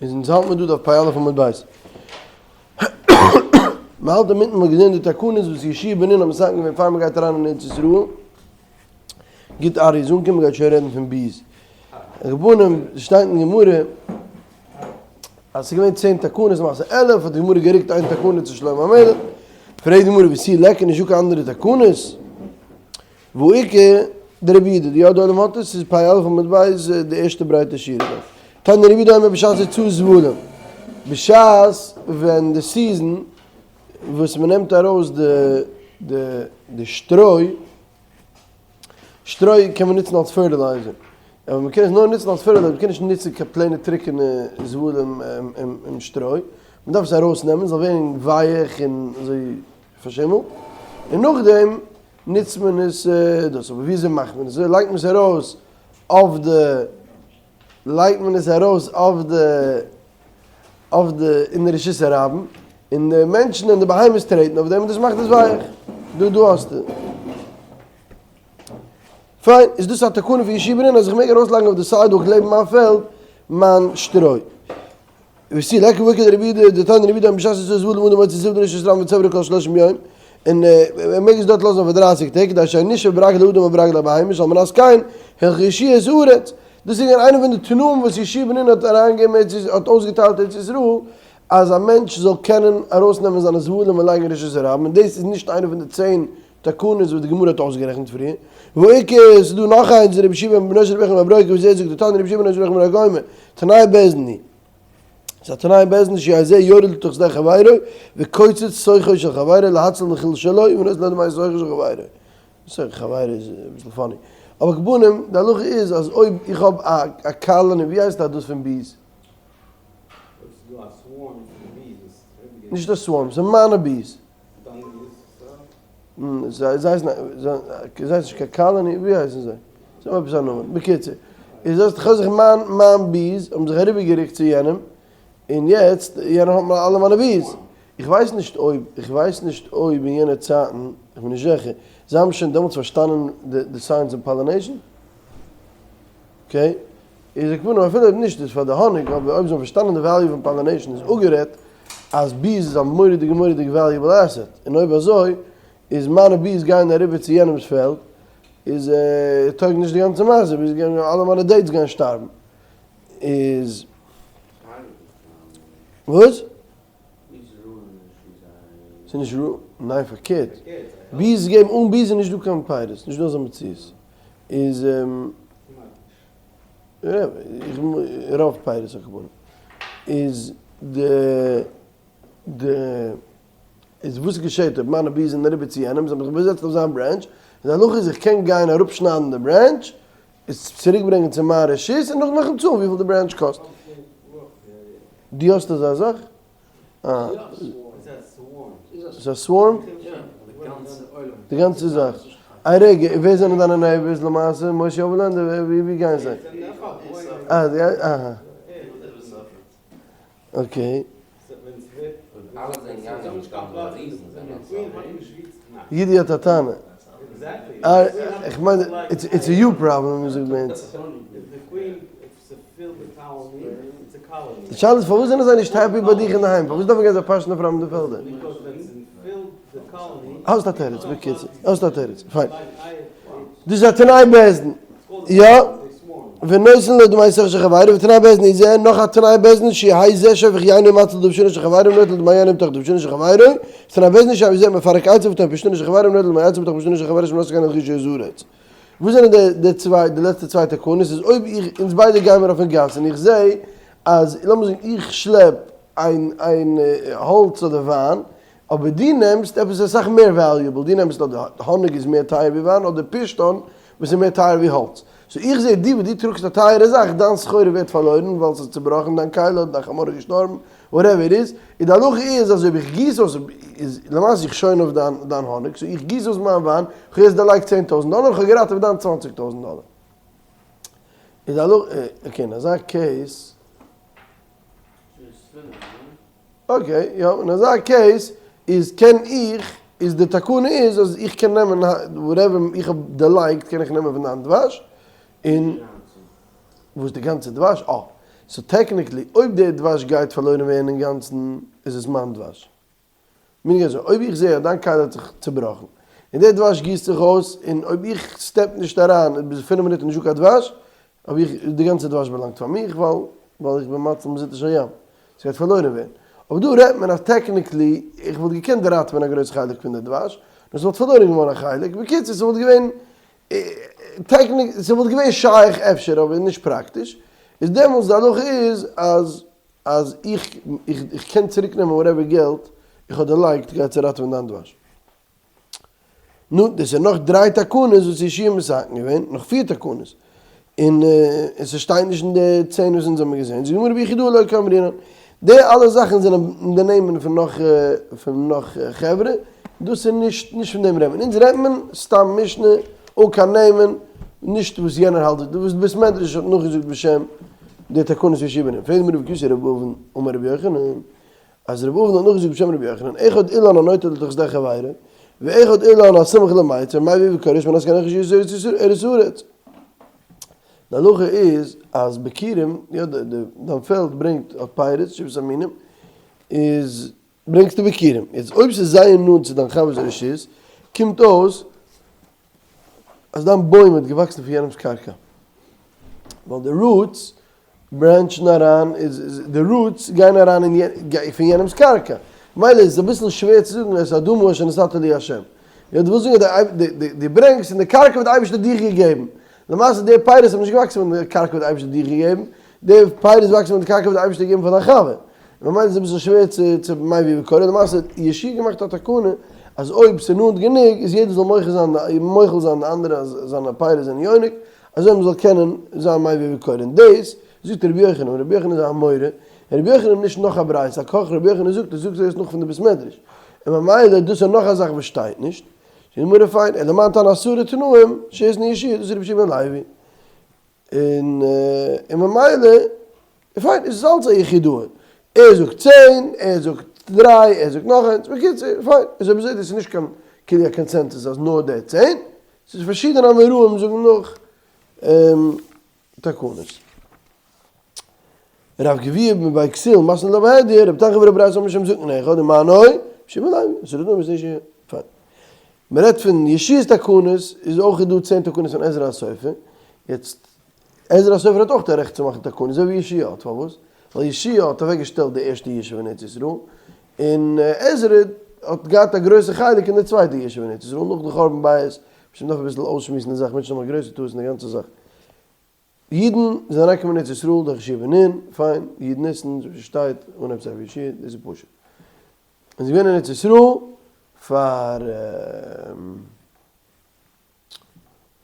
איז אונז האלט מיר דא דף פ"א עמוד ב'. מען האלט אינמיטן מ'האט געזען די תקנות וואס יהושע בן נון האט מתקן געווען פאר מען גייט אריין אין ארץ ישראל. גוט ארי איז אנגעקומען מ'גייט שוין רעדן פון ביז. על כל פנים שטייט אין גמרא אז ס'איז געווען צען תקנות למעשה 11 האט די גמרא גערוקט איין תקנה צו שלמה המלך. פרעגט די גמרא ותו ליכא נישטא קיין אנדערע תקנות? והא איכא דרבי יהודה, יא די עולם האט עס, ס'איז פ"א עמוד ב' די ערשטע ברייטע שורה דארט. תניא רבי יהודה אומר בשעת הוצאת זבלים, בשעת ווען די season וואס מ'נעמט ארויס די די די שטרוי, שטרוי קען מען נוצן אלס fertilizer, אבער מ'קען עס נאר נוצן אלס fertilizer, מ'קען נישט נוצן קיין plain ע טרוקענע זבלים און שטרוי, מ'דארף עס ארויסנעמען ס'זאל ווערן ווייעך און אזוי פארשימלט, און נאכדעם נוצט מען עס דאס, אבער וויאזוי מאכט מען עס? אזוי לייגט מען עס ארויס אויף די, לייגט מען עס ארויס אויף די, אויף די, אין די רשות הרבים, און די מענטשן און די בהמות טרעטן אויף דעם און דאס מאכט עס ווייך. דא דא האסטו. פיין, איז דאס א תקנה פון יהושע בן נון אז איך מעג ארויסלייגן אויף די sidewalk לעבן מיין פעלד מיין שטרוי? ותו ליכא והא איכא דרבי יהודה דתניא רבי יהודה אומר בשעת הוצאת זבלים אדם מוציא זבלו לרשות הרבים וצוברו כל שלשים יום און ער מעג עס דארט לאזן פאר דרייסיג טעג כדי שיהא נשפה ברגלי אדם וברגלי בהמה שעל מנת כן הלכו יהושע את הארץ דאס איז געווען איינע פון די תנאים וואס יהושע בן נון האט אריינגעגעבן ארץ האט אויסגעטיילט ארץ ישראל אז א מענטש זאל קענען ארויסנעמען זיינע זבלים און לייגן רשות הרבים און דאס איז נישט איינע פון די צען תקנות וואס די גמרא האט אויסגערעכנט פריער, והא איכא, עס איז דא נאך איינס, רבי יהושע בנו של רבי יוחנן בן ברוקה וואס ער זאגט דתניא רבי יהושע בנו של רבי יוחנן בן ברוקה אומר, תנאי בית דין הוא, ס'איז א תנאי בית דין שיהא זה יורד לתוך שדה חברו וקוצץ שוכו של חברו להציל נחיל שלו ונותן לו דמי שוכו של חברו. שוכו חברו איז אביסל funny. אבער על כל פנים, די הלכה איז אז אויב איך האב א colony, ווי הייסט דאס פון bees? נישט א swarm, ס'איז מיינע bees. זיי הייסן נישט קיין colony, ווי הייסן זיי? זיי האבן עפעס א נאמען. בקיצור, איז דאס כ'האב זיך מיין מיין bees האבן זיך אריבערגערוקט צו יענעם, און יעצט יענער האט מיר אלע מיינע bees. איך ווייס נישט אויב, איך ווייס נישט אויב אין יענע צייטן, איך בין נישט זיכער, זיי האבן שוין דעמאלטס פארשטאנען די science פון pollination? Okay. איז על כל פנים אפילו אויב נישט איז פאר די האניג, אבער אויב זיי האבן פארשטאנען די value פון pollination איז אפגערעדט אז bees איז א מורא'דיגע מורא'דיגע valuable asset, און אויב אזוי איז מיינע bees גייען אריבער צו יענעמ'ס פעלד איז טויג נישט די גאנצע מעשה, bees גייען אלע מיינע dates גייען שטארבן איז וואס? ס'איז נישט רע, ניין פארקערט, bees געבן אן bees איז נישט דא קיין פירות, נישט דא אזא מציאות, איז רוב פירות הכוונה איז די די איז וואס געשעט אויב מיינע bees זענען אריבער צו יענעם זיי האבן זיך באזעצט אויף זיין branch, די הלכה איז איך קען גיין אראפשניידן די branch עס צוריק ברענגען צו מיין רשות און נאכדעם מאכן צאלן וויפיל די branch קאסט. דו האסט אזא זאך? אה. ס'איז א swarm? די גאנצע זאך. איין רגע, און ווער זענען דיינע neighbors למעשה? משה אבערלענדער? ווי גייען זיי? אה, אהא. Okay. יידי האט א טענה. איך מיין, it's a you problem, ווי זאגט מען אונז. די שאלה איז פארוואס זענען זיי נישט happy ביי דיך אינדערהיים? פארוואס דארף מען גיין זיי פאשען אויף פרעמדע פעלדער? האסט א תירוץ, בקיצור, האסט א תירוץ, פיין. דאס איז א תנאי בית דין. יא, ונותן לו דמי שוכו של חברו, ותנאי בית דין איז ער, נאך א תנאי בית דין שיהא זה שופך יינו ומציל דובשנו של חברו ונוטל דמי יינו מתוך דובשנו של חברו, ותנאי בית דין שיהא זה מפרק עצו מתוך פשתנו של חברו ונוטל דמי עצו מתוך פשתנו של חברו שעל מנת כן הלכו יהושע את הארץ. וואס זענען די די צוויי די לעצטע צוויי תקנות איז אויב איך אונז ביידע גייען מיר אויפן גאס און איך זע אז לאמיר זאגן איך שלעפ איין איין האלץ אדער וויין אבער דו נעמסט עפעס אסאך מער valuable, דו נעמסט אדער האניג איז מער טייער ווי וויין אדער פשתן וואס איז מער טייער ווי האלץ. so איך זע דו וואס דו טראגסט א טייערע זאך, דיין סחורה ווערט פארלוירן ווייל ס'איז צובראכן, דיין כלי אדער דיין חמור איז געשטארבן, whatever it is, און די הלכה איז אז אויב איך גיס אויס, איז למעשה איך שוין אויף דיין דיין האניג, so איך גיס אויס מיין וויין, כ'האב יעצט דערלייגט 10,000 דאלער, כ'האב געראטעוועט דיין 20,000 דאלער. איז די הלכה, okay אין אזא case. Okay, יא, אין אזא case איז קען איך, איז די תקנה איז אז איך קען נעמען whatever איך האב דערלייגט קען איך נעמען פון דיין דבש, און וואס די גאנצע דבש? אה. so technically אויב די דבש גייט פארלוירן ווערן אינגאנצן איז עס מיין דבש. מיניג אזוי, אויב איך זע אז דיין כלי האט זיך צובראכן, און די דבש גיסט זיך אויס, און אויב איך step נישט אריין ביז פינף מינוט איז נישטא קיין דבש, האב איך, די גאנצע דבש באלאנגט פאר מיך, ווייל ווייל איך בין מציל מזוטו של ים. ס'גייט פארלוירן ווערן. אבער דא רעדט מען אז technically איך וואלט געקענט ראטעווען א גרויס חלק פון די דבש, נאר ס'וואלט פארלוירן געווארן א חלק, בקיצור ס'וואלט געווען technic ס'וואלט געווען שייך אפשר אבער נישט פראקטיש, איז דעמאלטס די הלכה איז אז אז איך איך קען צוריק נעמען whatever געלט איך האב דערלייגט כדי צו ראטעווען דיין דבש. נו, דאס איז נאך דריי תקנות וואס יהושע האט מתקן געווען, נאך פיר תקנות, און ס'שטייט נישט אין די צען וואס אונז האבן געזען, זאגט די גמרא ביחידאה לא קאמרינן, די אלע זאכן זענען אין די נעמען פון נאך פון נאך חברה, דאס איז נישט נישט פון דעם רעדט מען, אונז רעדט מען סתם משנה אן קיין נעמען, נישט וואס יענער האלט, וואס די בית מדרש האט נאכגעזאגט בשם די תקנות יהושע בן נון, פרעגט די גמרא והא כוותיה דרבי אבין אמר רבי יוחנן, אז רבי אבין האט נאכגעזאגט בשם רבי יוחנן, אחד אילן הנוטע לתוך שדה חבירו, ואחד אילן הסמוך למיצר, מביא וקורא שמונה עשרה כנגד שהיית ארץ הארץ. די הלכה איז אז ביכורים, יא דיין פעלד ברענגט אויף פירות, שבעת המינים, איז ברענגסטו ביכורים. יעצט אויב ס'איז זייער נאנט צו דיין חבר'ס רשות, קומט אויס אז דיין בוים האט געוואקסן פון יענעמ'ס קרקע. ווייל די roots branch ן אריין איז די roots גייען אריין אין פון יענעמס קרקע ממילא איז עס אביסל שווער צו זאגן את האדמה אשר נתת לי השם יא דו ווילסט זאגן אז דו ברענגסט פון די קרקע וואס די אייבערשטער האט דיך געגעבן למעשה די פירות האבן נישט געוואקסן פון די קרקע וואס די אייבערשטער האט דיך געגעבן די פירות וואקסן פון די קרקע וואס די אייבערשטער האט געגעבן פאר דיין חבר ממילא איז אביסל שווער צו צו מביא וקורא למעשה האט יהושע געמאכט א תקנה אז אויב ס'איז נאנט גענוג איז יעדער זאל מוחל זיין מוחל זיין די אנדערע אז זיינע פירות זענען יונק אזוי מ'זאל קענען זיין מביא וקורא. און דאס זאגט רבי יוחנן, און רבי יוחנן איז א אמורא, און רבי יוחנן נישט נאך א ברייתא, א כח רבי יוחנן זאגט, ער זאגט עס נאך פון די בית מדרש, און ממילא דאס איז נאך א זאך וואס שטייט נישט, זאגט די גמרא פיין, אלא מאי תנא עשרה תנאים שהתנה יהושע, דאס איז רבי שמעון בן לוי, און און ממילא פיין איז עס אלץ א יחידאה, ער זאגט צען, ער זאגט דריי, ער זאגט נאך איינס, בקיצור פיין, איז אויב אזוי דאס איז נישט קיין כאילו א consensus אז נאר די צען, ס'איז פארשידענע אמוראים זאגן נאך תקנות. רב גביהא מבי כסיל מתני לה בהדיא, רב תנחום ורב ברייס האבן שוין זאגן אחד ומנו שמעון לוי, עס איז דא וואס נישט פיין. מ'רעדט פון יהושע'ס תקנות, איז אויך דא צען תקנות פון עזרא הסופר, יעצט עזרא הסופר האט אויך די רעכט צו מאכן תקנות אזוי ווי יהושע האט, פארוואס? ווייל יהושע האט אוועק געשטעלט די ערשטע ישוב אין ארץ ישראל, און עזרא האט געהאט א גרויסע חלק אין די צווייטע ישוב אין ארץ ישראל נאך די חורבן בית, פשוט מ'דארף אביסל אויסשמועסן די זאך, מענטשן האבן א גרויסע טעות אין די גאנצע זאך. אידן זענען אריינגעקומען אין ארץ ישראל דורך יהושע בן נון, פיין, י' ניסן, אזוי ווי ס'שטייט אנהייב ספר יהושע, דאס איז פשוט. און זיי געווען אין ארץ ישראל פאר.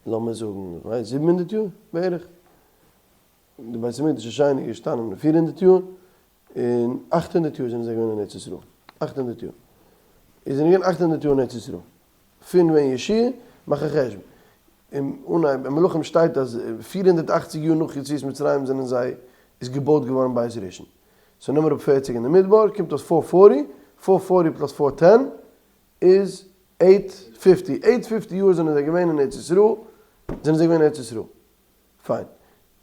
לאמיר זאגן, איך ווייס, 700 יאר בערך. די בית המקדש השני איז געשטאנען 400 יאר, און 800 יאר זענען זיי געווען אין ארץ ישראל. 800 יאר. איז זענען געווען 800 יאר אין ארץ ישראל. פון ווען יהושע, מאך א חשבון. אין אנהייב, אין מלכים שטייט אז 480 יאר נאך יציאת מצרים זענען זיי, איז געבויט געווארן בית ראשון. so נעם אראפ פערציג אין די מדבר, קומט אויס four forty, four forty plus four ten, איז eight fifty, eight fifty יאר זענען זיי געווען אין ארץ ישראל, זענען זיי געווען אין ארץ ישראל. פיין.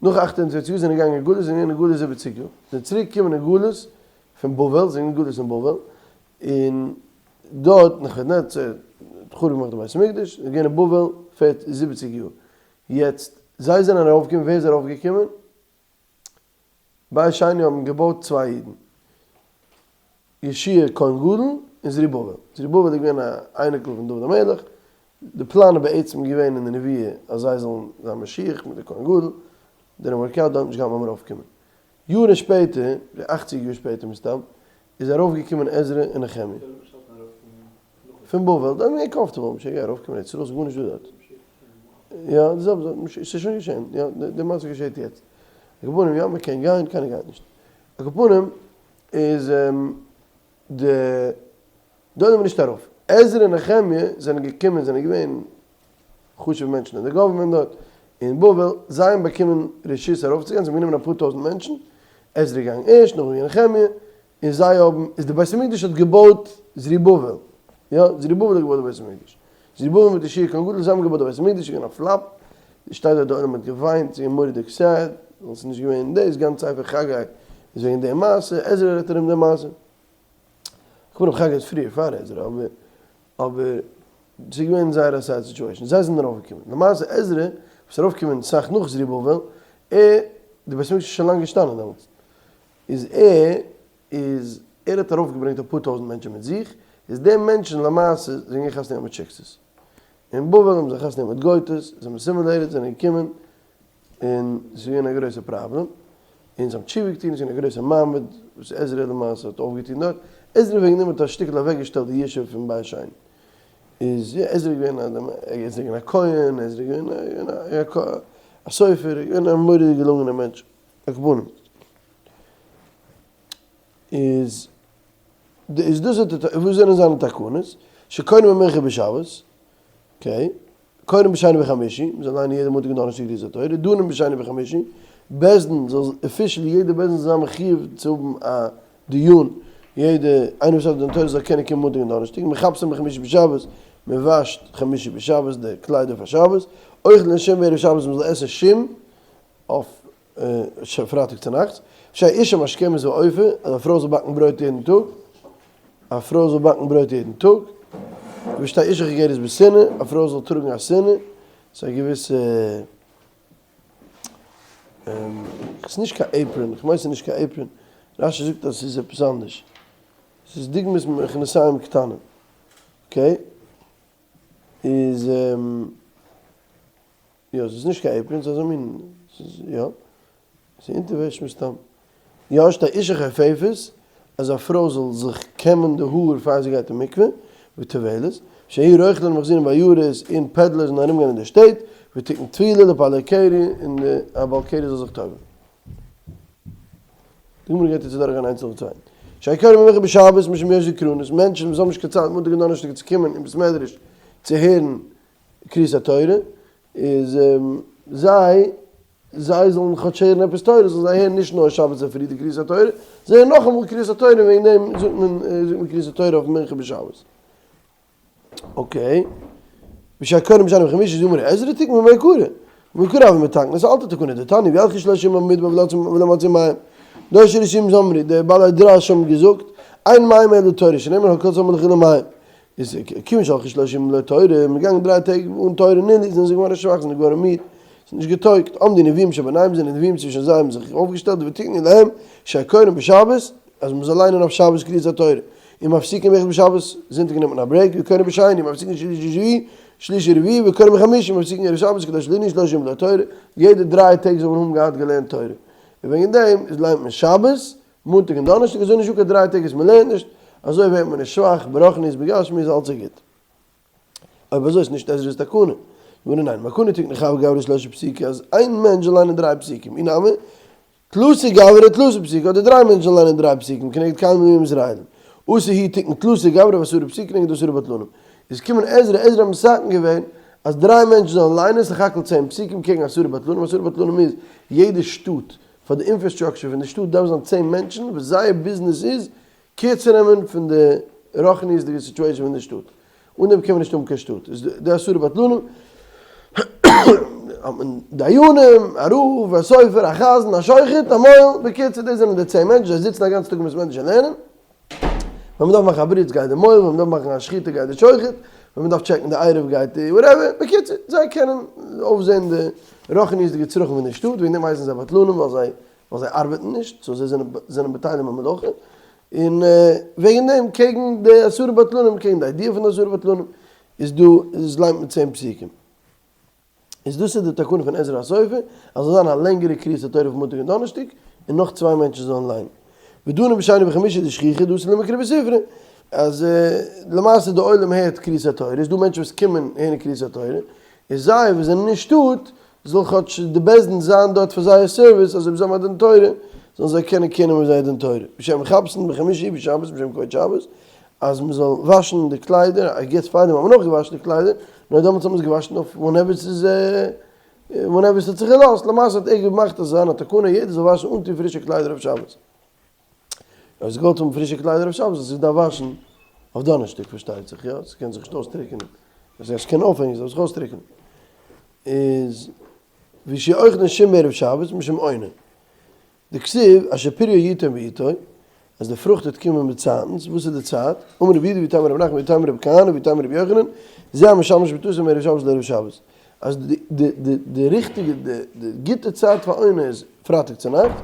נאך 850 יאר זענען געגאנגען אין גלות, זענען געווען אין גלות זיבעציג יאר. זענען צוריק געקומען אין גלות פון בבל, זענען געווען אין גלות אין בבל, און דארט נבוכדנצר האט חרוב געמאכט די בית המקדש, זענען געווען אין בבל זיבעציג יאר. יעצט, זיי זענען ארויפגעקומען, ווער איז ארויפגעקומען? בית שני האבן געבויט צוויי אידן, יהושע כהן גדול און זרובבל. זרובבל איז געווען א אייניקל פון דוד המלך, די פלאן איז בעצם געווען אין די נבואה אז זיי זאלן זיין משיח מיט די כהן גדול, דער אמעריקאנער האט נישט געהאלטן ביים ארויפקומען. יארן שפעטער, אכציג יאר שפעטער מסתם, איז ארויפגעקומען עזרא און נחמיה. פון בבל, דארט איז מער comfortable, משיח גייט ארויפקומען ארץ ישראל, ס'איז גארנישט דא דארט. יא, די זעלבע זאך, ס'איז שוין געשען, יא, די מעשה געשעט יעצט. על כל פנים, יא, מ'קען גיין, קיינער גייט נישט. על כל פנים, איז די דארט איז מען נישט ארויף. עזרא און נחמיה זענען געקומען, זענען געווען חשוב'ע מענטשן אין די government דארט, אין בבל, זיי האבן באקומען רשות ארויפצוגיין, זיי האבן גענומען אפאר טויזנט מענטשן, עזרא איז געגאנגען ערשט, נאכדעם געווען נחמיה, און זיי האבן, איז די בית המקדש האט געבויט זרובבל, יא, זרובבל האט געבויט די בית המקדש, זרובבל מיט יהושע כהן גדול, זיי האבן געבויט די בית המקדש, איז געווען א flop, שטייט דארט די עולם האט געוויינט, ס'איז געווען מורא'דיג sad. ווייל ס'איז נישט געווען דאס, גאנץ ספר חגי איז וועגן די מעשה, עזרא רעדט ארום די מעשה. כ'מיין חגי איז פריער פאר עזרא, אבער אבער ס'איז געווען זייער א sad situation, זיי זענען ארויפגעקומען, למעשה עזרא וואס איז ארויפגעקומען סאך נאך זרובבל, ער, די בית המקדש איז שוין לאנג געשטאנען דעמאלטס, איז ער איז ער האט ארויפגעברענגט אפאר טויזנט מענטשן מיט זיך, איז די מענטשן למעשה זענען געווען חתונה געהאט מיט שיקסעס, אין בבל האבן זיי חתונה געהאט מיט גויטעס, זיי האבן assimilated, זענען געקומען, און ס'איז געווען א גרויסע פראבלעם, און זיי האבן תשובה געטון, ס'איז געווען א גרויסע מעמד וואס עזרא למעשה האט אויפגעטון דארט, עזרא וועגן דעם האט א שטיקל אוועקגעשטעלט די ישוב פון בית שני, איז יא עזרא איז געווען א ער איז געווען א כהן, עזרא איז געווען א סופר, געווען א מורא'דיג געלונגענער מענטש, על כל פנים איז איז דאס וואס זענען זיינע תקנות, שקורין במנחה בשבת, okay. קורין בשני וחמישי, מען זאל ליינען יעדע מאנטאג און דאנערשטאג קריאת התורה, דנים בשני וחמישי, בית דין זאל officially יעדע בית דין זאל זיין מחיוב צו האבן א דיון, יעדע איינער וואס האט דין תורה זאל קענען קומען מאנטאג און דאנערשטאג, מכבסין בחמישי בשבת, מען וואשט חמישי בשבת די קליידער פאר שבת, אוכלין שום בערב שבת מען זאל עסן שום אויף פרייטאג צונאכטס, שתהא אשה משכמת ואופה, אז א פרוי זאל באקן ברויט יעדן טאג, א פרוי זאל באקן ברויט יעדן טאג, ושתהא אשה חוגרת בסינר, א פרוי זאל טראגן א סינר, ס'איז א געוויסע, ס'איז נישט קיין apron, כ'מיין ס'איז נישט קיין apron, רש"י זאגט אז ס'איז עפעס אנדערש, ס'איז דוגמת מכנסיים קטנים, okay, איז. יא, ס'איז נישט קיין apron, ס'איז אזא מין, ס'איז יא, ס'איז אונטערוועש מסתם. יא, שתהא אשה חופפת, אז א פרוי זאל זיך קעמען די האר פאר זי גייט אין מקווה, וטובלת, שיהיו רוכלין ומחזירין בעיירות, און peddlers זאלן ארומגיין אין די שטעט, ותיקון טבילה לבעלי קרי, און די א בעל קרי זאל זיך טובל'ן. די גמרא גייט יעצט אדורכגיין איינס נאכן צווייטן. שיהיו קורין במנחה בשבת משום יושבי קרנות, מענטשן וואס האבן נישט קיין צייט מאנטאג און דאנערשטאג צו קומען אין בית מדרש צו הערן קריאת התורה איז זיי זיי זאלן כאטש הערן עפעס תורה זאלן זיי הערן נישט נאר שבת צופרי די קריאת התורה, זיי הערן נאכאמאל קריאת התורה און וועגן דעם זאגט מען זאגט מען קריאת התורה אויף מנחה בשבת. okay. ושיהיו קורין בשני וחמישי דאמר עזרא תיקן במעיקרא. במעיקרא הוה מתקן, דאס איז א אלטע תקנה, דתניא וילכו שלשה ימים במדבר ולא מצאו מים. דרשו רשעים זאמרי, די בעלי דרש האבן געזאגט, אין מים אלא תורה, שנאמר הכל צמא לכו למים. איז כיוון שהלכו שלשה ימים בלא תורה, מ'איז געגאנגען דריי טעג אן תורה נלאו, זענען זיי געווארן שוואך, זענען געווארן מיד, ס'איז נישט געטויגט, עמדו נביאים שביניהם, זענען נביאים צווישן זיי האבן זיך אויפגעשטעלט ותיקנו להם שיהיו קורין בשבת, אז מ'זאל ליינען אויף שבת קריאת התורה, און מפסיקין באחד בשבת, זונטאג נעמט מען א break, וקורין בשני, מפסיקין שלישי שביעי, שלישי רביעי, וקורין בחמישי, מפסיקין ערב שבת, כדי שלא יהיו שלשה ימים בלא תורה, יעדע דריי טעג זאל מען האבן געהאט געלערנט תורה, און וועגן דעם איז ליינט מען שבת, מאנטאג און דאנערשטאג אזוי נישט דא קיין דריי טעג וואס מען לערנט נישט, אזוי ווערט מען נישט שוואך, ברוחניות בגשמיות אלץ איז גוט. אויב אזוי איז נישט עזרא'ס תקנה. גמרא ניין, מעיקרא תקנו חב גברא שלשה פסוקי אז איין מענטש זאל ליינען דריי פסוקים, אי נמי, תלתא גברי תלתא פסוקי אדער דריי מענטשן זאלן ליינען דריי פסוקים כנגד כמה נביאים ישראלים. אתא הוא תקן תלתא גברי ועשרה פסוקי כנגד עשרה בטלנים. איז געקומען עזרא, עזרא האט מתקן געווען אז דריי מענטשן זאלן ליינען סך הכל צען פסוקים קעגן עשרה בטלנים, עשרה בטלנים איז יעדע שטאט פאר די infrastructure פון די שטאט דארף זיין צען מענטשן וואס זייער ביזנעס איז care צו נעמען פון די רוחניות'דיגע situation פון די שטאט, אן דעם קען מען נישט האבן קיין שטאט, איז די עשרה בטלנים האט מען דיינים, א רב, א סופר, א חזן, א שוחט, א מוהל, בקיצור דאס זענען די צען מענטשן, זיי זיצן א גאנצן טאג אין בית מדרש און לערנען. ווען מ'דארף מאכן א ברית גייט די מוהל, ווען מ'דארף מאכן א שחיטה גייט די שוחט, ווען מ'דארף טשעקן די עירוב גייט די whatever, בקיצור, זיי קענען אויפזען די רוחניות'דיגע צרכים פון די שטאט, וועגן דעם הייסן זיי בטלנים ווייל זיי ווייל זיי ארבעטן נישט, so זיי זענען זענען בטלים במלאכה, און וועגן דעם קעגן די עשרה בטלנים, קעגן די idea פון די עשרה בטלנים, איז דא איז ליינט מען צען פסוקים. איז דאס איז די תקנה פון עזרא הסופר, אז זאל זיין א לענגערע קריאת התורה פון מאנטאג און דאנערשטאג, און נאך צוויי מענטשן זאלן ליינען. ודנין בשני וחמישי דשכיחי דאתו למקרא בספרא, אז למעשה די עולם הערט קריאת התורה, איז דא מענטשן וואס קומען הערן קריאת התורה, איז זיי וואס זענען אין שטאט, זאל כאטש די בית דין זיין דארט פאר זייער service, אז אויב זיי האבן א דין תורה, זאלן זיי קענען קענען מיט זייער דין תורה. ושיהיו מכבסין בחמישי בשבת משום כבוד שבת, אז מען זאל וואשן די קליידער, I guess פארדעם האט מען אויך געוואשן די קליידער, נאר דעמאלטס האט מען עס געוואשן אויף whenever ס'איז whenever ס'האט זיך געלאזט, למעשה האט ער געמאכט אז ס'זאל זיין א תקנה יעדער זאל וואשן אנטון פרישע קליידער אויף שבת. אויב האסט געוואלט האבן פרישע קליידער אויף שבת האסטו עס געדארפט וואשן אויף דאנערשטאג פארשטייט זיך, יא? ס'קען זיך נישט אויסטריקענען, דאס הייסט ס'קען אויפהענגען ס'זאל זיך אויסטריקענען. איז. ושיהו אוכלין שום בערב שבת משום עונה. דכתיב אשר פריו יתן בעתו, אז די פרוכט וועט קומען באצייטנס, וואס איז די צייט? אמר רבי יהודה ואיתימא רב נחמן ואיתימא רבי כהנא ואיתימא רבי יוחנן, זה המשמש מטתו מערב שבת לערב שבת, אז די די די די ריכטיגע די די גוטע צייט פאר עונה איז פרייטאג צונאכטס,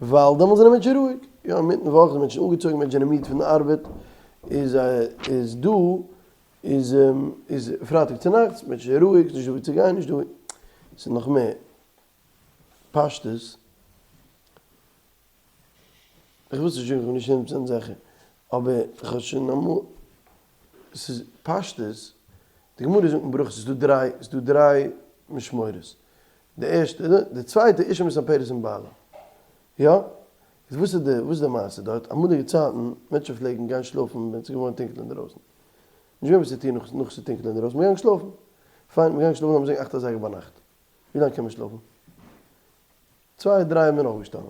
ווייל דעמאלטס זענען מענטשן רואיג, יא אינמיטן וואך זענען מענטשן אנגעצויגן, מענטשן זענען מיד פון די ארבעט, איז איז דא איז איז פרייטאג צונאכטס, מענטשן זענען רואיג, ס'נישט דא וואו צו גיין, נישט דא וואו, ס'איז נאך מער. פשטות, איך וויל נישט זאגן, איך בין נישט הונדערט פראצענט זיכער, אבער איך האב שוין אמאל, ס'איז פשטות, די גמרא זאגט אין ברכות ס'איז דא דריי, ס'איז דא דריי משמורות, די ערשטע, די צווייטע אשה מספרת עם בעלה, יא? איז וואס איז די, וואס איז די מעשה דארט? אמאליגע צייטן, מענטשן פלעגן גיין שלאפן ווען ס'איז געווארן טונקל אינדערויסן, נישט געווען וואס צו טון נאך נאך ס'איז טונקל אינדערויסן, מ'איז געגאנגען שלאפן, פיין, מ'איז געגאנגען שלאפן לאמיר זאגן אכט אזייגער ביינאכט, ווי לאנג קען מען שלאפן? צוויי דריי איז מען אויפגעשטאנען,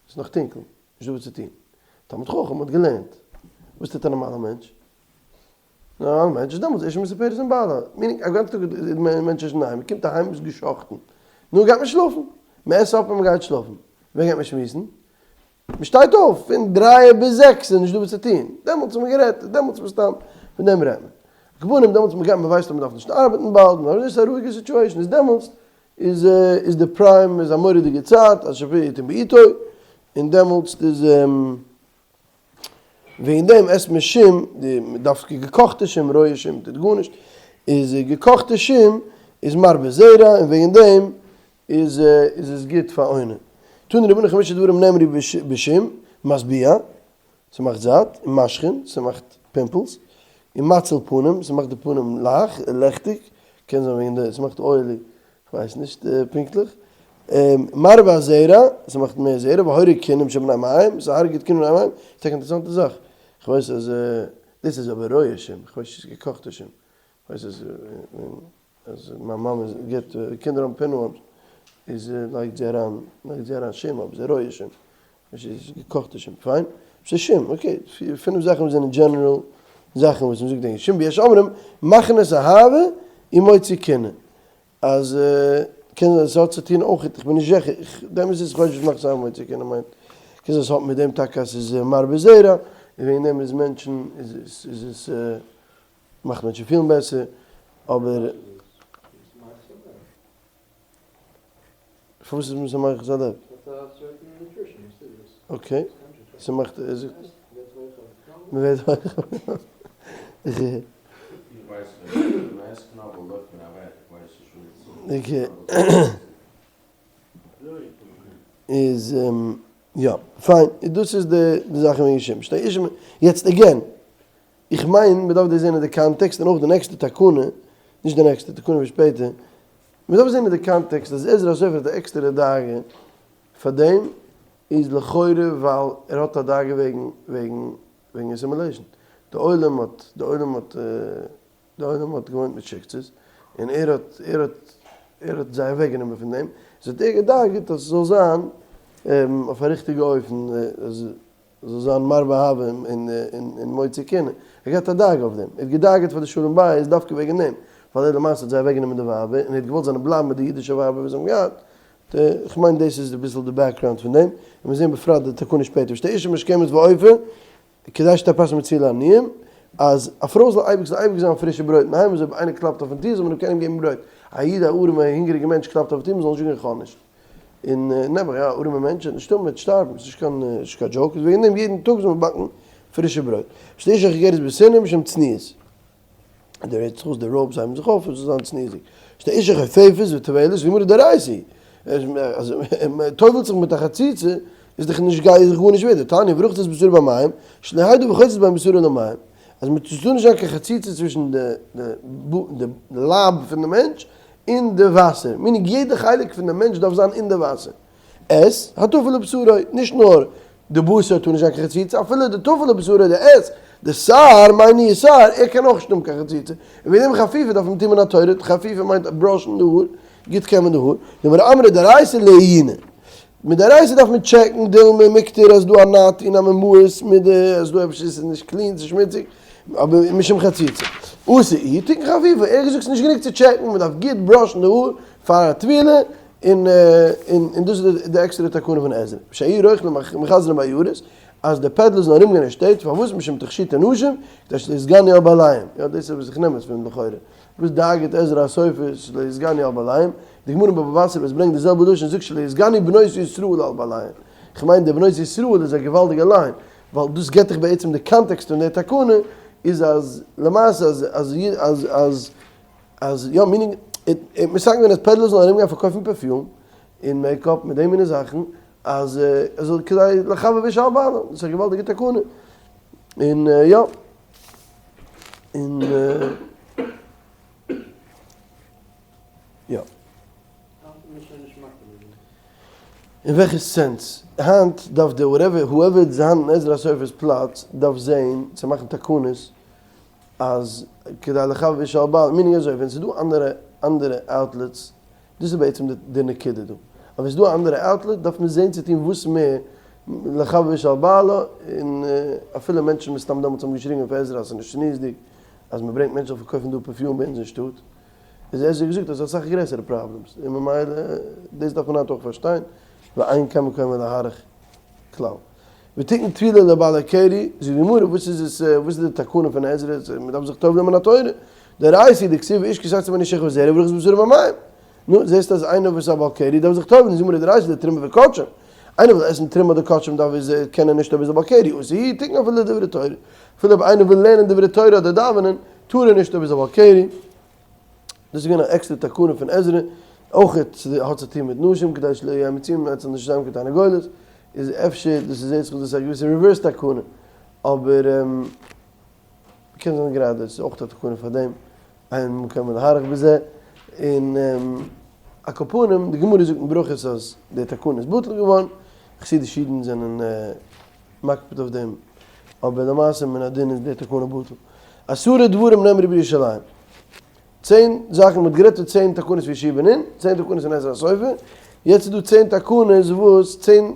ס'איז נאך טונקל, נישט דא וואס צו טון. תלמיד חכם האט געלערנט. וואס טוט א נארמאלער מענטש? א נארמאלער מענטש איז דעמאלטס אשה מספרת עם בעלה. meaning א גאנצן טאג איז מען מענטש נישט אינדערהיים, מען קומט אהיים איז געשאכטן. נו גייט מען שלאפן. מען עסט אפ און מען גייט שלאפן. ווען גייט מען שמועסן? מען שטייט אויף פון דרײַ ביז זעקס איז נישט דא וואס צו טון, דעמאלטס האט מען גערעדט, דעמאלטס מסתם פון דעם רעדט מען. על כל פנים דעמאלטס מען גייט מען ווייסט אז מען דארף נישט ארבעטן באלד, מען האט א רואיגע situation, איז דעמאלטס איז איז די prime איז א מורא'דיגע צייט אשר פריו יתן בעתו, און דעמאלטס איז וועגן דעם עסט מען שום, די דווקא געקאכטע שום, רויע שום טוט גארנישט, איז געקאכטע שום איז מרבה זרע און וועגן דעם איז איז עס גוט פאר עונה. תנו רבנן חמשה דברים נאמרו בשום, משביע, ס'מאכט זאט, און משחין, ס'מאכט pimples, און מציל פנים, ס'מאכט די פנים לעכטיג, קען זיין וועגן די, ס'מאכט oily, כ'ווייס נישט פונקטליך, מרבה הזרע, ס'מאכט מער זרע, והורג כינים של בני מעיים, ס'הרג'ט כינים בני מעיים, ס'איז טאקע אינטערעסאנטע זאך, כ'ווייס אז דאס איז אבער רויע שום, כ'ווייס נישט צו ס'איז געקאכטע שום, כ'ווייס אז. אז מיין מאמע גיבט קינדער האבן pinworms איז לייגט זי אריין לייגט זי אריין שום אבער ס'איז רויע שום נישט איז געקאכטע שום פיין ס'איז שום okay פינף זאכן וואס זענען general זאכן וואס מ'זאגט וועגן שום ויש אומרים מכניס אהבה און מוציא קנאה אז קען זיין ס'האט צו טון אויך איך בין נישט זיכער איך די אמת איז איך ווייס נישט וואס מכניס אהבה מוציא קנאה מיינט קען זיין ס'האט מיט דעם טאקע אז ס'איז מרבה זרע און וועגן דעם איז מענטשן איז עס מאכט מענטשן פילן בעסער, אבער. פארוואס איז משמח את הלב? okay, ס'מאכט, ער זאגט, מ'ווערט הויך. okay. איז יא, פיין, דאס איז די זאכן וועגן שום. יעצט again, איך מיין מען דארף דאס זען אין די context און אויך די נעקסטע תקנה, נישט די נעקסטע, תקנה פון שפעטער, מען דארף זען אין די context אז עזרא הסופר האט א עקסטערע דאגה פאר דעם, איז לכאורה ווייל ער האט א דאגה וועגן וועגן וועגן assimilation, די עולם האט די עולם האט די עולם האט געוואוינט מיט שיקצעס און ער האט ער האט ער האט זיי אוועק גענומען פון דעם, איז האט ער געדאגה'ט אז עס זאל זיין אויף א ריכטיגע אופן אז זאל זיין מרבה אהבה און מוציא קנאה, ער האט געהאט א דאגה אויף דעם, ער האט געדאגה'ט פאר די שלום בית דווקא וועגן דעם, ווייל ער למעשה האט זיי אוועקגענומען די ווייבער און ער האט געוואלט זיי בלייבן מיט די אידישע ווייבער וואס זיי האבן געהאט, איך מיין דאס איז אביסל די background פון דעם, און מיר זעהן בפרט די תקנה שפעטער, ושתהא אשה משכמת ואופה, כדי שתהא פת מצויה לעניים, אז א פרוי זאל אייביג זאל אייביג זיין פרישע ברויט אינדערהיים, אז אויב איינער קלאפט אויפן טיר זאל מען אים קענען געבן ברויט, א איד א ארעמע הונגעריגע מענטש קלאפט אויפן טיר מען זאל נישט זאגן איך האב נישט. און נעבעך יא, ארעמע מענטש וועט נישט האבן, וועט שטארבן, ס'איז נישט קיין, נישט קיין joke, איז וועגן דעם יעדן טאג זאל מען באקן פרישע ברויט. ושתהא אשה חוגרת בסינר משום צניעות. די רעדט זיך אויס די robes הייבן זיך אויף, עס זאל זיין צניעות'דיג. ושתהא אשה חופפת וטובלת, די גמרא דאורייתא היא. אז מען טובל'ט זיך מיט א חציצה, איז דאך נישט גיי איז דאך גארנישט ווערט. דתניא ורחצה את בשרה במים, שלא יהא דבר חוצץ בין בשרה למים. אז מען טאר נישט זיין קיין חציצה צווישן די די לייב פון די מענטש אין די וואסער, meaning יעדע חלק פון די מענטש דארף זיין אין די וואסער, את הטפל לבשרו, נישט נאר די בשר טאר נישט זיין קיין חציצה, אפילו די טפל לבשרו, די את, די שער, מיין איך שער, ער קען אויך נישט האבן קיין חציצה, און וועגן דעם חפיפה דארף מען טון מן התורה, חפיפה מיינט brush ן די האר, גוט קעמען די האר, דאמר אמרי דאורייתא לעיוני, מדאורייתא דארף מען check ן דילמא מיקטר אז דא א נאט און א ממאס מיט די אז דא עפעס איז נישט clean ס'איז שמוציג אבער משום חציצה. אתא איהו תקין חפיפה ער האט געזאגט ס'איז נישט גענוג צו check ן מ'דארף גוט brush ן די האר פאר א טבילה. און און דאס איז די עקסטערע תקנה פון עזרא, שהיו רוכלים מחזרין בעיירות, אז די פעדלערס זאלן ארומגיין אין שטעט, פארוואס משום תכשיטי נשים, כדי שלא יתגנו על בעליהם, יא דאס איז וואס איך נעם עס פון לכאורה, וואס דאגה'ט עזרא הסופר שלא יתגנו על בעליהם, די גמרא אין בבא בתרא וואס ברענגט די זעלבע לשון זאגט שלא יתגנו בנות ישראל על בעליהם, כ'מיין די בנות ישראל איז א געוואלדיגע line, ווייל דאס געבט דיך בעצם די קאנטעקסט פון די תקנה, איז אז למעשה אז אז אז אז אז יא meaning מתקן געווען אז פעדלערס זאלן ארום גיין פארקויפן פערפיום און makeup מיט די מיני זאכן אז עס זאל כדי לחבב אשה על בעלה, דאס איז א געוואלדיגע תקנה, און יא און יא. אין וועלכע sense? היינט דארף די whatever whoever איז היינט אין עזרא הסופר'ס פלאץ דארף זעהן צו מאכן תקנות אז כדי לחבב אשה על בעלה, meaning אזוי ווען ס'איז דא אנדערע אנדערע outlets, דאס איז בעצם די נקודה דא, אז ווען ס'איז דא א אנדערע outlet דארף מען זעהן צו טון וואס מער לחבב אשה על בעלה, און אפילו מענטשן מסתם דעמאלטס האבן געשריגן אויף עזרא אז ס'איז נישט צניעות'דיג אז מ'ברענגט מענטשן זאל פארקויפן דא פערפיום ביי אונז אין שטאט, איז עזרא געזאגט אז ס'איז אסאך גרעסערע problems, און ממילא דאס דארף מען היינט אויך פארשטיין, ואין כאן מקום להאריך כלל. ותיקן טבילה לבעלי קרי, זאגט די גמרא וואס איז עס, וואס איז די תקנה פון עזרא, מען דארף זיך טובל'ען מן התורה, דאורייתא דכתיב איש כי תצא ממנו שכבת זרע ורחץ מבשרו במים, נו, זעסט אז איינער וואס איז א בעל קרי דארף זיך טובל'ן, זאגט די גמרא דאורייתא דתרומה וקדשים, איינער וויל עסן תרומה אדער קדשים דארף איז קען ער נישט אויב איז א בעל קרי, אסור הוא תיקן אפילו לדברי תורה, אפילו אויב איינער וויל לערנען דברי תורה אדער דאווענען, טאר ער נישט אויב איז א בעל קרי. דאס איז געווען א עקסטערע תקנה פון עזרא, אויך האט צו טון מיט נשים כדי שלא יהיו מצויים עס זאל נישט זיין קיין תרנגולת, איז אפשר דאס איז זעהט זיך דאס איז א געוויסע reverse תקנה, אבער קען זיין גראדע עס איז אויך א תקנה פאר דעם, אין מקום להאריך בזה, און על כל פנים די גמרא זאגט אין ברכות אז די תקנה איז בטל געווארן, חסידישע אידן זענען מקפיד אויף דעם, אבער למעשה מן הדין איז די תקנה בטל. עשרה דברים נאמרו בירושלים. צען זאכן, מ'האט גערעדט פון צען תקנות פון יהושע בן נון, צען תקנות פון עזרא הסופר, יעצט איז דא צען תקנות וואס, צען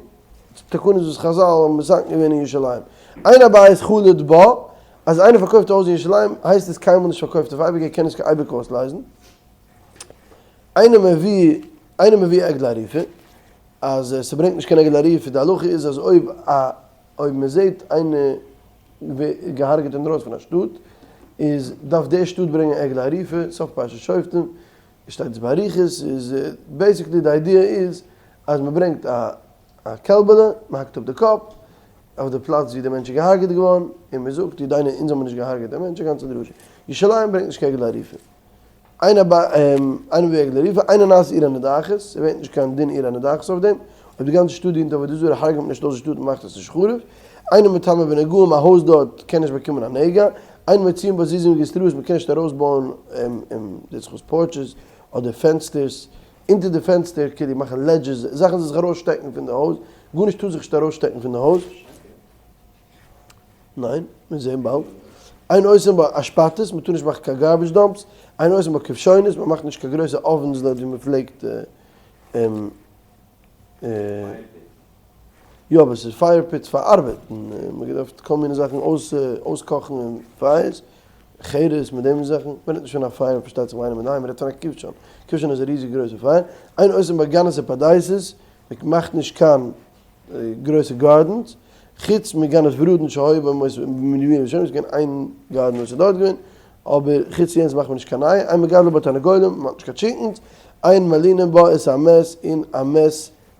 תקנות וואס חזל האבן מתקן געווען אין ירושלים. אין הבית חלוט בה, אז איינער פארקויפט א הויז אין ירושלים, הייסט עס קיינמאל נישט פארקויפט אויף אייביג, ער קען עס אייביג אויסלייזן. אינו מביא, אינו מביא עגלה ערופה, אז ס'ברענגט נישט קיין עגלה ערופה, די הלכה איז אז אויב א אויב מ'זעט איינער געהארגעט אינדרויסן פון א שטאט, איז דארף די שטאט ברענגען עגלה ערופה, סוף פרשת שופטים שטייט עס באריכות, איז basically די idea איז אז מ'ברענגט א א קעלבעלע, מ'האקט אפ די קאפ, אויף די פלאץ ווי די מענטש איז געהארגעט געווארן, און מ'זאגט ידינו אונז האבן נישט געהארגעט די מענטש, א גאנצע דרשה. ירושלים ברענגט נישט קיין עגלה ערופה. אינו מביא עגלה ערופה, אינה נעשית עיר הנידחת, ס'ווערט נישט קיין דין עיר הנידחת אויף דעם, אויב די גאנצע שטאט דינט עבודה זרה הרג'ט מען נישט אויס די שטאט און מאכט עס נישט חרוב, אינה מטמאה בנגעים א הויז דארט קען נישט באקומען א נגע, אין מוציאין בה זיזין וגלוסטראות מען קען נישט ארויסבויען porches אדער פענסטערס, אונטער די פענסטער כאילו מאכן ledges, זאכן זאל זיך ארויסשטעקן פון די הויז, גארנישט טאר זיך נישט ארויסשטעקן פון די הויז. ניין, מיר זעהן באלד. אין עושין בה אשפתות, מען טאר נישט מאכן קיין garbage dumps, אין עושין בה כבשונות, מען מאכט נישט קיין גרויסע ovens דארט ווי מען פלעגט יא אבער ס'איז fire pits פאר ארבעט, און מען האט געדארפט כל מיני זאכן אויסקאכן אין פייערס, חרס מיט דעם זאכן, מען רעדט נישט פון א פייער פארשטייט זיך ביי איינעם אינדערהיים, מען רעדט פון א כבשן, כבשן איז א ריזיג גרויסע פייער, אין עושין בה גנות ופרדסות, מען מאכט נישט קיין גרויסע gardens, חוץ מגנות ורדין שהיו בימות מימי הראשונים, ס'איז געווען איין גארדן וואס איז דארט געווען, אבער חוץ יענץ מאכט מען נישט קיין נייע, אין מגדלין בה תרנגולים, מ'האט נישט קיין chickens, אין מלינים בה את המת, און א מת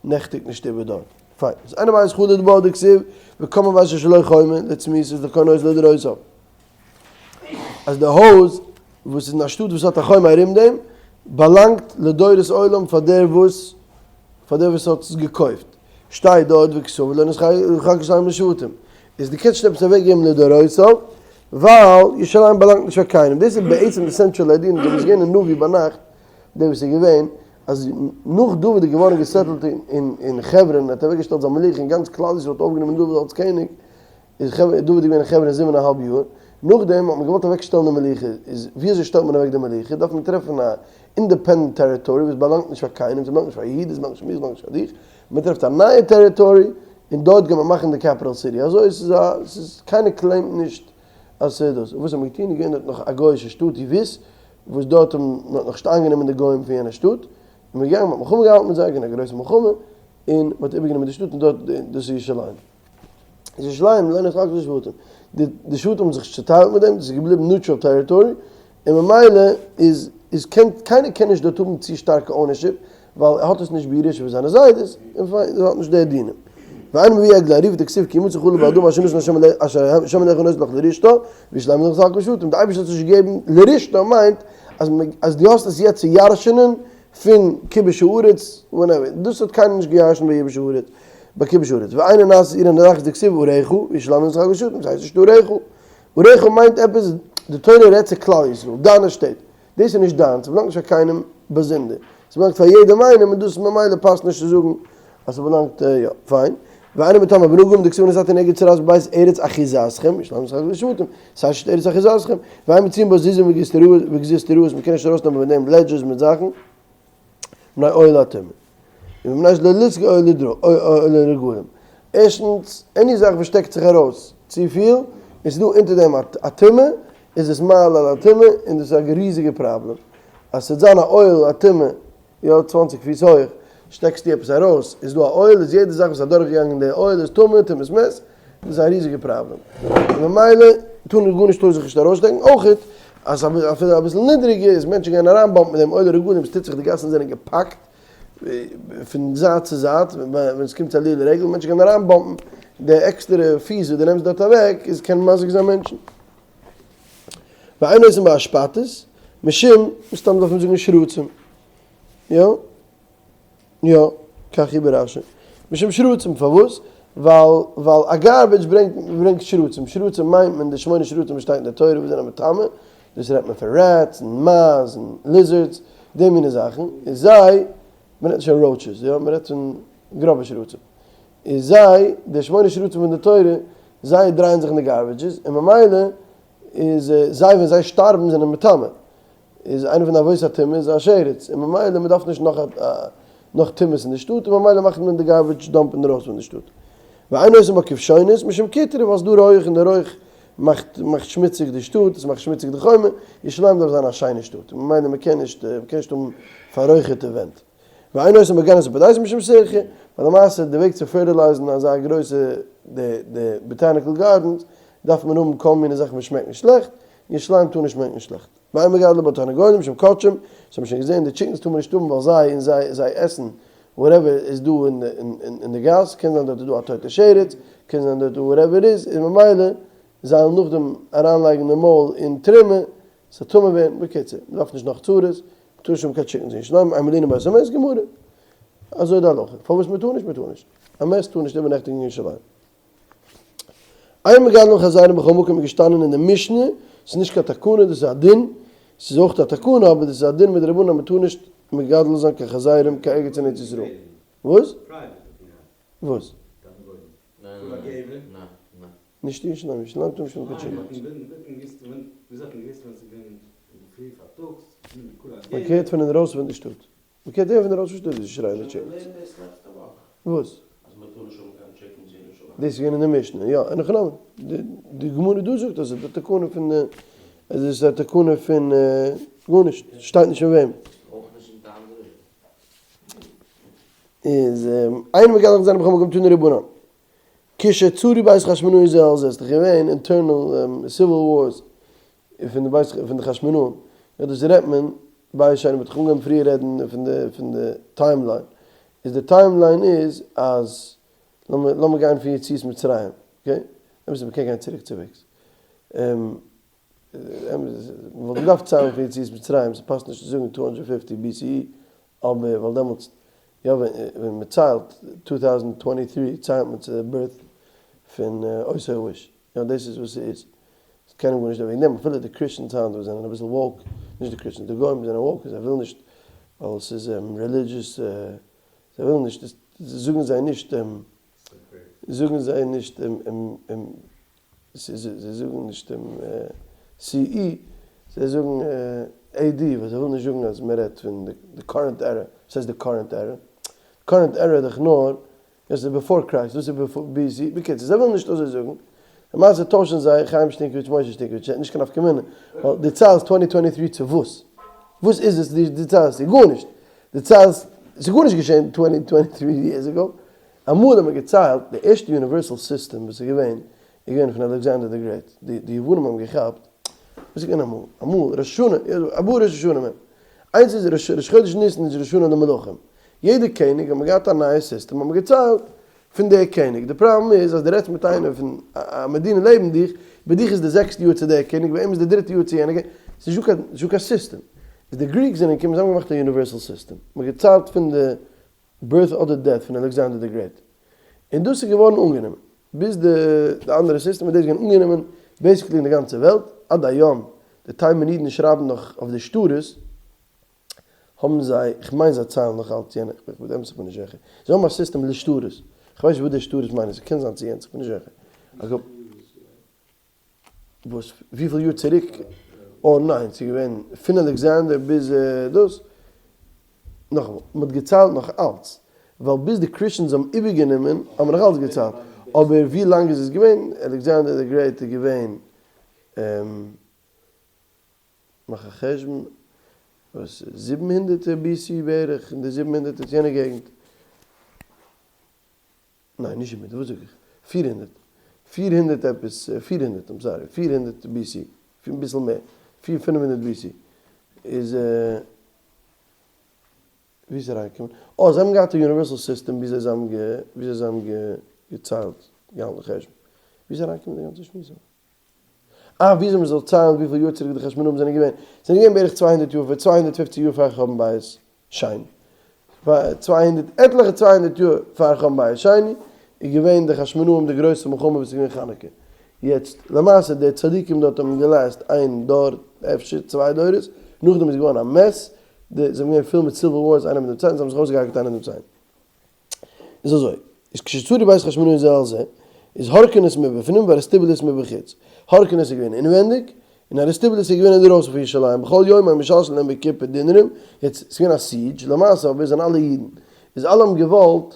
נעכטיגט נישט איבער דארט. פיין. איז אין הבית חלוט בה דכתיב, וקם הבית אשר לו חומה, לצמיתות לקונה אותו לדורותיו. אז די הויז וואס איז אין א שטאט וואס האט א חומה ארום דעם, באלאנגט לדורות עולם פאר דער וואס פאר דער וואס האט עס געקויפט. שטייט דארט וכתוב לא נתחלק ירושלים לשבטים. איז דו קענסט נישט עפעס אוועק געבן לדורותיו, ווייל ירושלים באלאנגט נישט פאר קיינעם. דאס איז בעצם די central idea, און דאס איז געווען אין נביא ביינאכט, דער וואס איז געווען, אז נאך דוד איז געווארן גע settle ט אין חברון, און האט אוועקגעשטעלט זיין מלוכה און גאנץ כלל ישראל האט אויפגענומען דוד אלס קעניג, איז דוד געווען אין חברון זיבן און א האלב יאר, נאכדעם האט מען געוואלט אוועק שטעלן די מלוכה, איז ווי אזוי שטעלט מען אוועק די מלוכה, דארף מען טרעפן א independent territory וואס באלאנגט נישט פאר קיינעם, ס'באלאנגט נישט פאר יהודה, ס'באלאנגט נישט פאר מיר, ס'באלאנגט נישט פאר דיך, מען טרעפט א נייע territory און דארט גייט מען מאכן די capital city, אזוי ס'איז א, ס'איז קיינער claim ט נישט אז ס'איז דאס, און וואס האט מען געטון, איז געווען דארט נאך א גוי'אישע שטאט יבוס, וואס דארט האבן, מען האט נאך נישט איינגענומען די גוים פון יענע שטאט. און מ'איז געגאנגען מ'האט מלחמה געהאלטן מיט זיי, געווען א גרויסע מלחמה, און מ'האט איבערגענומען די שטאט און דארט דאס איז ירושלים. איז ירושלים לא נתחלקה לשבטים, די די שבטים האבן זיך נישט צוטיילט מיט דעם, דאס איז געבליבן neutral territory, און ממילא איז איז קען קיינער קען נישט דארט האבן צו שטארקע ownership, ווייל ער האט עס נישט בירושה פון זיינע זיידעס, און פיין, ער האט נישט די דינים. ואין מביא עגלה ערופה דכתיב כי ימצא חלל באדמה אשר נתן השם אשר השם אלקיך נותן לך לרשתה, וירושלים לא נתחלקה לשבטים, די אייבערשטער האט עס נישט געגעבן לרשתה מיינט אז אז דו האסט עס יעצט צו ירש'נען פון כיבוש הארץ, whatever, דאס האט קיינער נישט געירש'נט ביי יבוש הארץ, ביי כיבוש הארץ, ואינה נעשית עיר הנידחת דכתיב עריך, וירושלים לא נתחלקה לשבטים, ס'הייסט נישט עריך, עריך מיינט עפעס, די תורה רעדט צו כלל ישראל, דיינע שטעט, דאס איז נישט דיינס, ס'באלאנגט נישט פאר קיינעם באזונדער, ס'באלאנגט פאר יעדעם איינעם און דאס ממילא פאסט נישט צו זאגן אז ס'באלאנגט יא, פיין. ואינה מטמאה בנגעים דכתיב ונתתי נגע צרעת בבית ארץ אחוזתכם, ירושלים לא נתחלקה לשבטים, ס'הייסט נישט ארץ אחוזתכם, ואין מוציאין בה זיזין וגזוזטראות, מ'קען נישט ארויסנעמען פון דעם ledges מיט זאכן, מפני אוהל הטומאה. ומפני שלא לסגור אוהל הרגלים. ערשטנס, any זאך וואס שטעקט זיך ארויס צופיל, און ס'איז דא אונטער דעם א טומאה, איז עס מעלה על הטומאה, און דאס איז א ריזיגע פראבלעם. אז ס'וועט זיין א אוהל הטומאה, יא, צוואנציג פיס הויך, שטעקסטו עפעס ארויס, איז דא א אוהל, איז יעדע זאך וואס איז אדורכגעגאנגען די אוהל איז טמא, טומאת מת, דאס איז א ריזיגע פראבלעם. און ממילא טאר מען גארנישט טאר זיך נישט ארויסשטעקן, אויכעט אז אפילו אביסל נידריגער איז מענטשן גייען אריינ bump ן מיט דעם עולה רגלים, ס'טוט זיך די גאסן זענען געפאקט פון זייט צו זייט, ווען עס קומט צו עליה לרגל, מענטשן גייען אריינ bump ן, די עקסטערע פיס וואס דו נעמסט דארט אוועק איז קען מזיק זיין מענטשן. ואין עושין בה אשפתות, משום, מסתם דארף מען זאגן שרצים. יא? יא, כך היא ברשי. משום שרצים, פארוואס? ווייל ווייל א garbage ברענגט ברענגט שרצים, שרצים מיינט מען די שמונה שרצים וואס שטייט אין די תורה וואס זענען מטמא, דאס רעדט מען פון rats און מייז און lizards, די מיני זאכן, איז זיי, מען רעדט נישט פון roaches, יא, מען רעדט פון גראבע שרצים, איז זיי, די שמונה שרצים פון די תורה, זיי דרייען זיך אין די garbage עס, און ממילא איז זיי ווען זיי שטארבן זענען מטמא, איז איינע פון די אבות הטומאה איז א שרץ, און ממילא מען דארף נישט נאך נאך טומאות אין די שטאט, און ממילא מאכט מען די garbage dump אינדרויסן פון די שטאט. ואין עושין בה כבשונות משום קטרה ווייל ס'דא רויעך און די רויך מאכט מאכט שמוציג די שטאט, עס מאכט שמוציג די חומה, ירושלים דארף זיין א שיינע שטאט, ממילא מען קען נישט מען קען נישט האבן פאררויכערטע ווענט. ואין עושין בה גנות ופרדסים משום סירכא, ווייל למעשה די וועג צו fertilize ן אזא גרויסע די די botanical gardens דארף מען האבן כל מיני זאכן וואס שמעקן שלעכט, ירושלים טאר נישט שמעקן שלעכט. ואין מגדלין בה תרנגולים משום קוצים, דאס האט מען שוין געזען, די chickens טאר מען נישט האבן ווייל זיי און זיי זיי עסן whatever איז דא אין די גאס, קען זיין דארט איז דא א טויטע שרץ, קען זיין דארט איז דא whatever איז, און ממילא זיי וועלן נאכדעם אריינלייגן די מויל אין תרומה, ס'זאל טמא ווערן, בקיצור, מ'דארף נישט נאך צרות, מ'טאר נישט האבן קיין chickens אין ירושלים, אין מלינין בית המת, גמרא. אזוי די הלכה, פארוואס מ'טאר נישט? מ'טאר נישט. א מת טאר נישט איבערנעכטיגן אין ירושלים. אין מגדלין חזירים בכל מקום איז געשטאנען אין די משנה, ס'איז נישט קיין תקנה דאס איז א דין, ס'איז אויך א תקנה אבער דאס איז א דין מדרבנן אז מ'טאר נישט מגדל זיין קיין חזירים קיין ערגעץ אין ארץ ישראל. וואס? וואס? נישט אין ירושלים, ירושלים טאר נישט האבן קיין chickens. מ'קערט פון אינדרויסן פון די שטאט. מ'קען דער פון די ראשי שטאט איז שרייען די chickens. וואס? דאס איז געווען אין די משנה, יא, אין הכי נמי. די גמרא דא זאגט אז עס איז די תקנה פון די, עס איז א תקנה פון גארנישט, שטייט נישט פון וועם. איז אין מגדלין חזירים בכל מקום תנו רבנן. כשצרו בית חשמונאי זה על זה, ס'איז דאך געווען internal civil wars פון די בית פון די חשמונאים, יא דאס רעדט מען בית שני מ'האט דאך אנגעהויבן פריער רעדן פון די פון די timeline, איז די timeline איז אז לאמיר לאמיר גיין פון יציאת מצרים, okay? אמת מ'קען גיין צוריק צוועגס, מ'וואלט געדארפט ציילן פון יציאת מצרים, ס'פאסט נישט צו זאגן two hundred fifty BCE, אבער ווייל דעמאלטס יא ווען מ'ציילט 2023 ציילט מען צו די birth פון אותו האיש, יא דאס איז וואס ס'איז, ס'קען גארנישט וועגן דעם, אפילו די Christians היינט וואס זענען אביסל woke, נישט די Christians, די גוים וואס זענען woke, זיי ווילן נישט ווייל ס'איז religious, זיי ווילן נישט, זאגן זיי נישט, זאגן זיי נישט, זיי זאגן נישט CE, זיי זאגן AD, ווייל זיי ווילן נישט זאגן אז מען רעדט פון די current era, וואס הייסט די current era? current era איז דאך נאר דאס איז before Christ, דאס איז BC, בקיצור זיי ווילן נישט אזוי זאגן, למעשה טוישן זיי חיים שטינקאוויטש משה שטינקאוויטש, נישט קיין נפקא מינה, ווייל דו ציילסט twenty twenty three צו וואס? וואס איז עס דו ציילסט צו? גארנישט! דו ציילסט, ס'איז גארנישט געשען twenty twenty three years ago, אמאל האט מען געציילט, די ערשטע universal system וואס איז געווען, איז געווען פון Alexander the Great, די יוונים האבן געכאפט, וואס איז געווען אמאל? אמאל, ראש השנה, ארבעה ראש השנה מען, איינס איז ראש חודש ניסן איז ראש השנה למלכים, יעדע קעניג האט מען געהאט א נייע סיסטעם האט מען געציילט פון די קעניג, די פראבלעם איז אז דו רעדסט מיט איינער פון א מדינה לעבן דיך, ביי דיך איז די זעקסטע יאר צו דער קעניג, ביי אים איז די דריטע יאר צו יענער קעניג, ס'איז נישטא קיין סיסטעם. איז די Greeks זענען געקומען זיי האבן געמאכט א universal system, מען האט געציילט פון די birth אדער death פון Alexander the Great, און דאס איז געווארן אנגענומען, ביז די אנדערע סיסטעם איז דאס געווען אנגענומען basically אין די גאנצע וועלט, עד היום, די תימן'ידן שרייבן נאך אויף די שטרות, האבן זיי, כ'מיין זיי ציילן נאך אלץ יענע, כ'בין באמת איך בין נישט זיכער, זיי האבן א סיסטעם לשטרות, כ'ווייס נישט וואס די שטרות מיינען, ס'קען זיין צו יענץ, כ'בין נישט זיכער. אגב, וואס וויפיל יאר צוריק? אה ניין, ס'איז געווען פון Alexander ביז דאס, נאכאמאל, מ'האט געציילט נאך אלץ, ווייל ביז די Christians האבן איבערגענומען האט מען נאך אלץ געציילט, אבער ווי לאנג איז עס געווען? Alexander the Great איז געווען. מאך א חשבון, וואס 700 BC בערך, אין די 700 איז יענע געגנט, ניין נישט 700, וואס זאג איך, 400, 400 עפעס, 400, I'm sorry, 400 BC, אביסל מער, פיר פינף הונדערט BC, איז ווי איז אריינגעקומען? אה, זיי האבן געהאט א universal system וויאזוי זיי האבן וויאזוי זיי האבן געציילט, געהאלטן חשבון. ווי איז אריינגעקומען די גאנצע שמועס? אה, וויאזוי מען זאל ציילן וויפיל יאר צוריק די חשמונאים זענען געווען. זענען געווען בערך 200 יאר פאר, 250 יאר פאר חורבן בית שני. 200, עטליכע 200 יאר פאר חורבן בית שני איז געווען די חשמונאים די גרויסע מלחמה וואס איז געווען חנוכה. יעצט, למעשה די צדיקים דארט האבן גע last איין דור, אפשר צוויי דורות, נאכדעם איז געווארן א mess, די, זיי האבן געווען פול מיט civil wars איינער מיט דעם צווייטן, זיי האבן זיך אויסגעהארגעט איינער דעם צווייטן. איז אזוי, איז כשצרו בית חשמונאי זה על זה, איז הורקנוס מבפנים ואריסטובולוס מבחוץ. הורקנוס איז געווען אינווענדיג, און אריסטובולוס איז געווען אינדערויסן פון ירושלים, בכל יום היו משלשלין להם בקופה דינרים, יעצט, ס'איז געווען א siege, למעשה אבער זענען אלע אידן, איז אלע האבן געוואלט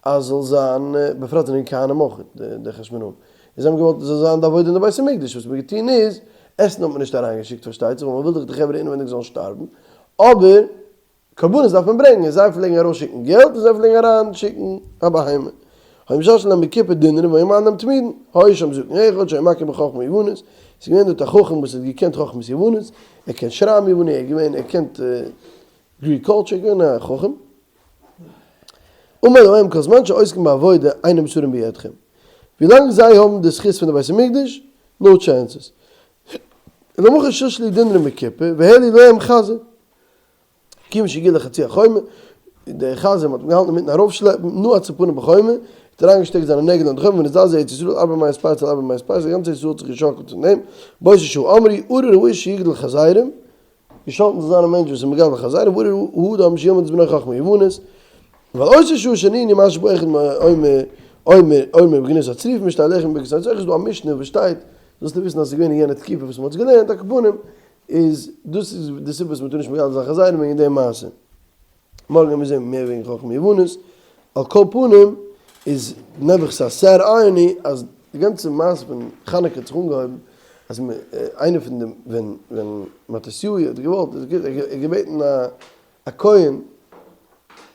אז זאל זיין, בפרט זענען כהנים אויך, די חשמונאים, און זיי האבן געוואלט עס זאל זיין די עבודה אין די בית המקדש, וואס מ'האט געטון איז, עסן האט מען נישט אריינגעשיקט פארשטייט זיך, ווייל מ'וויל דאך די חברה אינווענדיג זאלן שטארבן, אבער קרבנות דארף מען ברענגען, זיי פלעגן ארויסשיקן געלט און זיי פלעגן אריינשיקן א בהמה. היו משלשלין להם בקופה דינרים והיו מעלין להם תמידין, היה שם זקן אחד שהיה מכיר בחכמה יוונית, ס'איז געווען דארט א חכם וואס האט געקענט חכמת יוונית, ער קען שרייבן יווני, ער איז געווען, ער קענט Greek culture, געווען א חכם. אמר להם כל זמן שעוסקים בעבודה אינם מסורים בידכם, ווילאנג זיי האבן די זכות פון די בית המקדש, no chances. ולמחר שלשלו דינרים בקופה והעלו להם חזיר. כיוון שהגיע לחצי החומה, דער חזיר מ'האט אים געהאלטן אינמיטן ארויפשלעפן, נעץ צפרניו בחומה, האט ער אריינגעשטעקט זיינע נעגל אין די חומה, ונזדעזעה ארץ ישראל ארבע מאות פרסה על ארבע מאות פרסה, די גאנצע ישראל האט זיך געשאקלט פון דעם, באותה שעה אמרו, ארור האיש שיגדל חזירים, געשאלטן זאל זיין א מענטש וואס איז מגדל חזירים, וארור האדם שילמד את בנו חכמה יוונית, ועל אותה שעה שנינו מה שבא אחד אומר אומר אומר בגנות הצריפים משתי לחם ברכת הנצח, איז דא א משנה וואס שטייט, זאלסטו וויסן אז עס איז געווען אין יענע תקופה וואס מען האט עס געלערנט, על כל פנים, איז דאס איז די סיבה וואס מ'טאר נישט מגדל זיין חזירים וועגן די מעשה. מארגן וועלן מיר זען מער וועגן חכמה יוונית. על כל פנים איז נעבעך ס'איז א sad irony אז די גאנצע מעשה פון חנוכה האט זיך אנגעהויבן אז מ איינער פון די ווען ווען מתתיהו האט געוואלט ער האט געבעטן א א כהן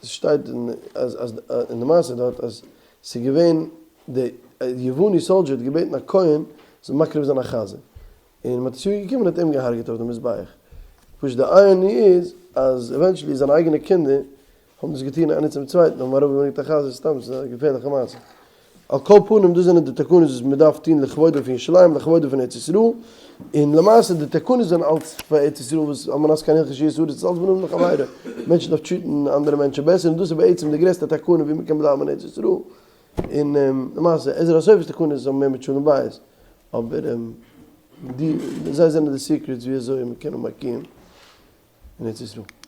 ס'שטייט אין אז אז אין די מעשה דארט אז ס'איז געווען די יווני soldier האט געבעטן א כהן זאל מקריב זיין א חזיר. און מתתיהו איז געקומען און האט אים געהארגעט אויף די מזבח. פשוט די irony איז אז eventually זיינע אייגענע קינדער האבן דאס געטון איינער צום צווייטן האבן ארויפגעברענגט א חזיר סתם ס'איז א געפערליכע מעשה. על כל פנים דאס זענען די תקנות וואס מען דארף טון לכבודה פון ירושלים לכבודה פון ארץ ישראל, און למעשה די תקנות זענען אלץ פאר ארץ ישראל וואס על מנת כן הלכו שיסורו ס'איז אלץ בין אדם לחבירו, מענטשן דארף treat ן אנדערע מענטשן בעסער און דאס איז בעצם די גרעסטע תקנה ווי מען קען בלייבן אין ארץ ישראל, און למעשה עזרא הסופר'ס תקנות האבן מער מיט שלום בית. אבער די זיי זענען די secrets ווי אזוי מען קען האבן א קיום אין ארץ ישראל.